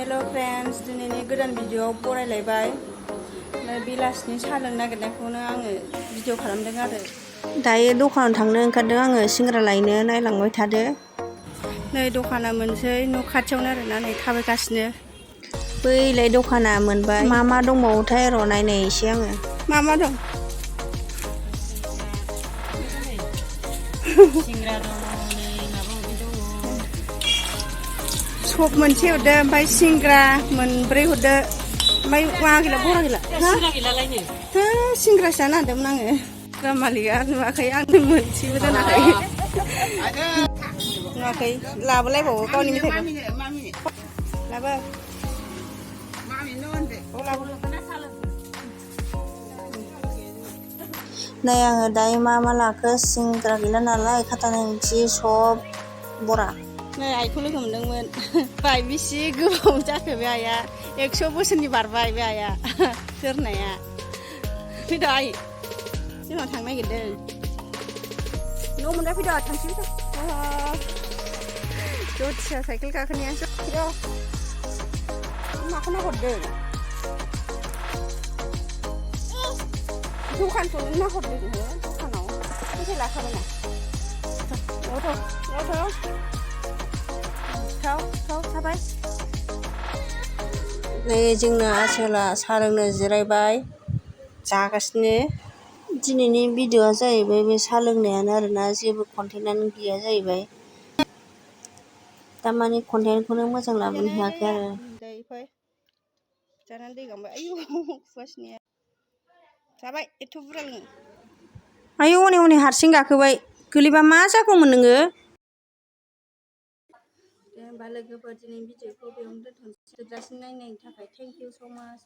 Hello friends, दिनैनि गोदान भिडिअआव बरायलायबाय। बेलासिनि साहा लोंनो नागिरनायखौनो आङो भिडिअ खालामदों आरो। दायो दखानाव थांनो ओंखारदों आङो, सिंग्रा लायनो नायलांबाय थादो। नै दखाना मोनसै न' खाथियावनो आरोना, नै थाबायगासिनो। बैलाय दखाना मोनबाय। मा दंबावोथाय र' नायनायसै आङो। मा दं? सिंग्रा दङ, नै माबा माबि दङ। सब मोनसे हरदो, ओमफ्राय सिंग्रा मोनब्रै हरदो। ओमफ्य मा गैला, बरा गैला? सिंग्रा गैलालायनो। सिंग्रासो जानो नागिरदोंमोन आङो। सिंग्रा मालिका नुवाखै, आंनो मोनसेबो दोनाखै। नुवाखै, लाबोलायबावो गावनि मेथाइखौ। लाबो। नै आङो दायो मा लाखो, सिंग्रा गैला नालाय खाथा नेमखि सब बरा। नै आइखौ लोगो मोनदोंमोन। बाय बेसे गोबाव जाखो बे आइया, 100 बोसोरनि बारबाय बे आइया जोरनाया। फैदो आइ, जोंनाव थांनो नागिरदों। न' मोनबाय, फैदो थांसै। जथिया साइकेल गाखोनायासो। फैदो, माखौ नाहरदों? दखानखौ नाहरदों नोङो? दखानाव मेथाइ लाखाबाय ना? थाबाय। नै जोंना आसोला साहा लोंनो जिरायबाय, जागासिनो। दिनैनि भिडिअआ जाहैबाय बे साहा लोंनायानो आरोना, जेबो कन्टेन्टआनो गैया जाहैबाय। दामानि कन्टेन्टखौनो मोजां लाबोनो हायाखै आरो। जानानै दै गांबाय। आयौ खुगासिनाया जाबाय, एथ' बुरजा लोङो। आयौ हनै हारसिं गाखोबाय, गोलैबा मा जागौमोन नोङो? दे होमबा लोगोफोर, दिनैनि भिडिअखौ बेयावनो दोनथ'नोसै। जोबजासिम नायनायनि थाखाय थेंक इउ स' माच।